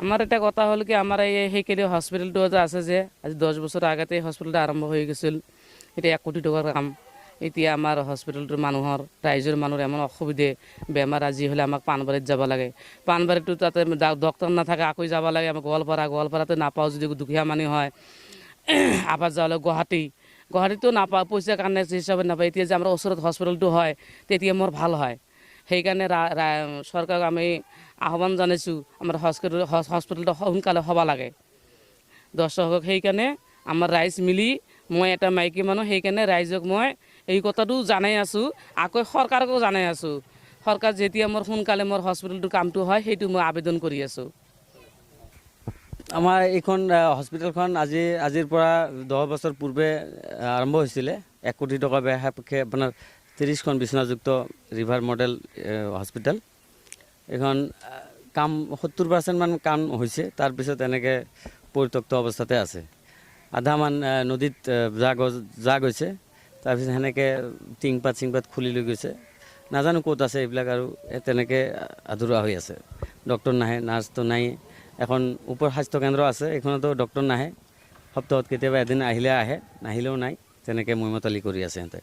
আমাৰ এটা কথা হ'ল কি, আমাৰ এই সেইখিনি হস্পিটেলটো যে আছে যে আজি 10 বছৰ আগতে এই হস্পিটেলটো আৰম্ভ হৈ গৈছিল, এতিয়া 1 কোটি টকাৰ কাম। এতিয়া আমাৰ হস্পিটেলটোৰ মানুহৰ, ৰাইজৰ মানুহৰ ইমান অসুবিধে, বেমাৰ আজি হ'লে আমাক পাণবাৰীত যাব লাগে, পাণবাৰীতো তাতে ডক্তৰ নাথাকে, আকৌ যাব লাগে আমাক গোৱালপাৰা, গোৱালপাৰাতে নাপাওঁ যদি দুখীয়া মানুহ হয়, আবাৰ যাব লাগে গুৱাহাটী, গুৱাহাটীতো নাপাওঁ, পইচাৰ কাৰণে হিচাপে নাপায়। এতিয়া যে আমাৰ ওচৰত হস্পিটেলটো হয় তেতিয়া মোৰ ভাল হয়। সেইকাৰণে চৰকাৰক আমি আহ্বান জনাইছোঁ, আমাৰ হস্পিটেলটো সোনকালে হ'ব লাগে দৰ্শকক। সেইকাৰণে আমাৰ ৰাইজ মিলি, মই এটা মাইকী মানুহ, সেইকাৰণে ৰাইজক মই এই কথাটো জনাই আছোঁ, আকৌ চৰকাৰকো জনাই আছোঁ। চৰকাৰ যেতিয়া মোৰ সোনকালে মোৰ হস্পিটেলটোৰ কামটো হয় সেইটো মই আবেদন কৰি আছোঁ। আমাৰ এইখন হস্পিটেলখন আজিৰ পৰা 10 বছৰ পূৰ্বে আৰম্ভ হৈছিলে। 1 কোটি টকা ব্যয় সাপেক্ষে আপোনাৰ 30খন বিচনাযুক্ত ৰিভাৰ মডেল হস্পিটেল। এইখন কাম 70% মান কাম হৈছে, তাৰপিছত এনেকৈ পৰিত্যক্ত অৱস্থাতে আছে। আধামান নদীত যা গৈছে, তাৰপিছত সেনেকৈ টিংপাত চিংপাত খুলি লৈ গৈছে, নাজানো ক'ত আছে এইবিলাক, আৰু তেনেকৈ আধৰুৱা হৈ আছে। ডক্টৰ নাহে, নাৰ্ছটো নাই। এখন ওপৰ স্বাস্থ্য কেন্দ্ৰ আছে, এইখনতো ডক্টৰ নাহে, সপ্তাহত কেতিয়াবা এদিন আহিলে আহে, নাহিলেও নাই, তেনেকৈ মৈমতালি কৰি আছে সিহঁতে।